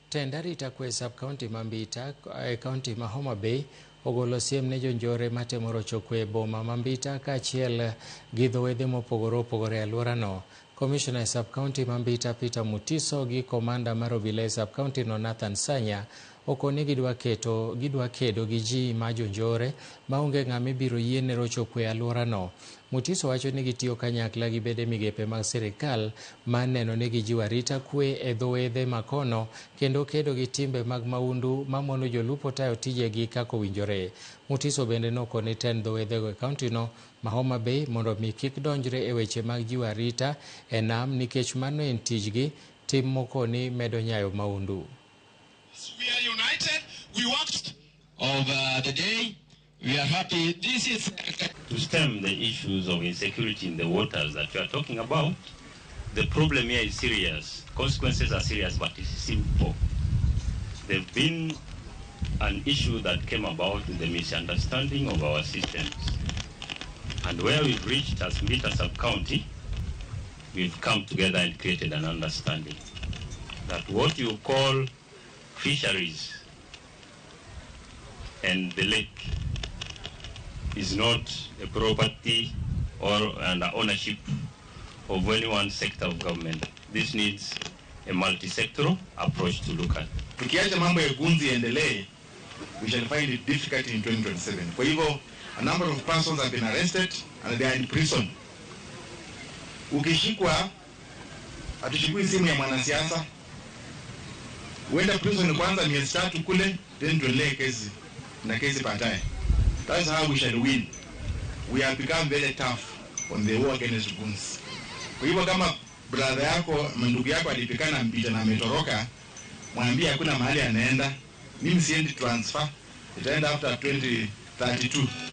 Tend arita kwe sub county ma Mbita e county ma Homa Bay ogolo siem ne jonjore matemo rocho kwe e boma ma Mbita kaachiel gi dho wedhe mopogore opogore e alworano. Komishona e sub county ma Mbita Peter Mutiso gi komanda mar obila e sub county no Nathan Sanya okoni gidwa keto gidwa kedo gi ji ma jonjore maonge ng'ama ibiro yiene rocho kwe e alworano. Mutiso wacho ni gitiyo kanyakla gi bede migepe mag sirikal mar neno ni gijiwo arita kwe e dho wedhe makono kendo kedo gi timbe mag maundu mamono jolupo tayo tijegi kaka owinjore. Mutiso bende nokoni tend dho wedhego e kauntino ma Homa Bay mondo mi kik donjre e weche mag jiwo arita e nam nikech mano en tijgi, tim mokoni medo nyayo maundu. We are united. We worked of the day. We are happy. This is to stem the issues of insecurity in the waters that you are talking about. The problem here is serious. Consequences are serious, but it's simple. There've been an issue that came about with the misunderstanding of our systems. And where we've reached as Mbita sub-county, we've come together and created an understanding that what you call fisheries and the lake is not a property or an ownership of any one sector of government. This needs a multi-sectoral approach to look at. Tukiacha mambo ya gunzi yaendelee, we shall find it difficult in 2027. Kwa hivyo, a number of persons have been arrested and they are in prison. Ukishikwa, hatuchukui simu ya mwanasiasa. Uenda prison kwanza miezi 3 kule, then tuendelee kesi na kesi baadaye. That's how we shall win. We have become very tough on the war against goons. Kwa hivyo kama brother yako, ndugu yako alipikana Mbita na ametoroka, mwambie hakuna mahali anaenda. Mimi siendi transfer, itaenda after 2032.